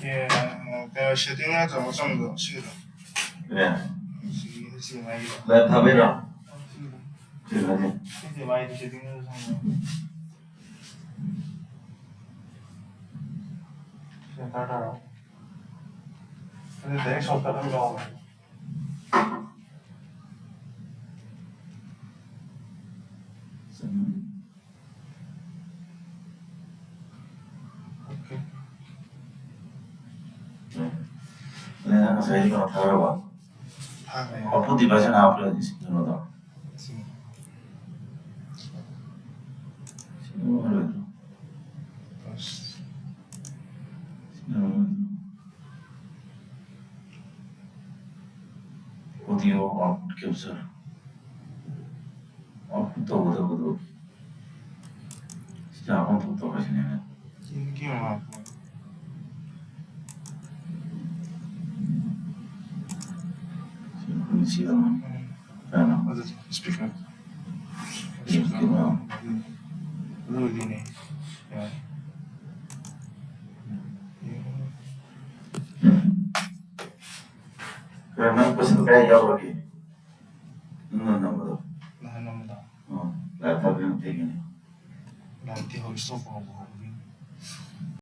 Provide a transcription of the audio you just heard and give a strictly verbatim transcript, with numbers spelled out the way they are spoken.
ꯑꯦ, ꯀꯩꯅꯣ, ꯁꯦꯠꯇꯤꯡ ꯅꯠꯇ꯭ꯔꯣ ꯆꯪꯕꯗꯣ? ꯁꯤꯒꯤꯗꯣ? ꯀꯔꯤ? ꯁꯤꯒꯤ, ꯁꯤ ꯃꯥꯒꯤꯗꯣ꯫ ꯂꯥꯏꯞ ꯊꯥꯕꯩꯔꯣ? ꯁꯤꯒꯤꯗꯣ꯫ ꯁꯤ ꯊꯥꯁꯤ꯫ ꯁꯤꯁꯦ ꯃꯥꯒꯤꯗꯣ ꯁꯦꯠꯇꯤꯡꯗ ꯆꯪꯕ꯫ ꯁꯤ ꯗꯔꯀꯥꯔ ꯇꯥꯔꯣ? ꯑꯗꯨ ꯗꯥꯏꯔꯦꯛ ꯁꯣꯔꯠꯀꯠ ꯑꯃ ꯌꯥꯎꯕꯅꯦ꯫ ꯆꯪꯉꯤ꯫ ꯑꯣꯀꯦ꯫ ꯑꯦ, ꯅꯪ ꯉꯁꯥꯏꯗꯤ ꯀꯩꯅꯣ ꯊꯥꯔꯕ? ꯊꯥꯈ꯭ꯔꯦ꯫ ꯑꯣꯄꯣ ꯗꯤꯚꯥꯏꯁ ꯑꯣꯏꯅ ꯍꯥꯞꯄ꯭ꯔꯥ ꯀꯩꯅꯣꯗꯣ? ꯁꯤ꯫ ꯁꯤ ꯑꯣꯏꯔꯣꯏꯗ꯭ꯔꯣ? ꯑꯁ꯫ ꯁꯤ ꯑꯣꯏꯔꯣꯏꯗ꯭ꯔꯣ? Audio output capture. ꯑꯥꯎꯠꯄꯨꯠ ꯇꯧꯒꯗꯕꯗꯣ꯫ ꯁꯤꯗ ꯍꯥꯞꯐꯝ ꯊꯣꯛꯇꯕ ꯁꯤꯅꯦ꯫ ꯁꯤꯒꯤ ꯑꯃ ꯍꯥꯞꯄꯣ꯫ ꯁꯤ ꯑꯩꯈꯣꯏꯅ ꯁꯤ ꯑꯃ꯫ ꯎꯝ꯫ ꯀꯩꯅꯣ? ꯑꯗꯨ ꯁ꯭ꯄꯤꯀꯔ꯫ ꯁ꯭ꯄꯤꯀꯔ꯫ ꯁ꯭ꯄꯤꯀꯔ꯫ ꯎꯝ꯫ ꯑꯗꯨ ꯑꯣꯏꯗꯤꯅꯦ꯫ ꯌꯥꯔꯦ꯫ ꯀꯩꯅꯣ, ꯅꯪ ꯄꯩꯁꯥ ꯀꯌꯥ ꯌꯥꯎꯔꯒꯦ? ꯅꯪꯅ ꯅꯝꯕꯗꯣ? ꯅꯍꯥꯟ ꯅꯝꯕꯗꯣ? ꯑꯣ, ꯂꯥꯏꯞ ꯊꯥꯕꯗꯤ ꯅꯪ ꯊꯦꯡꯉꯤꯅꯦ꯫ ꯂꯥꯏꯞꯇꯤ ꯍꯧꯖꯤꯛ ꯁꯣꯛꯄ ꯍꯧꯕ ꯍꯧꯕꯒꯤꯅꯤ꯫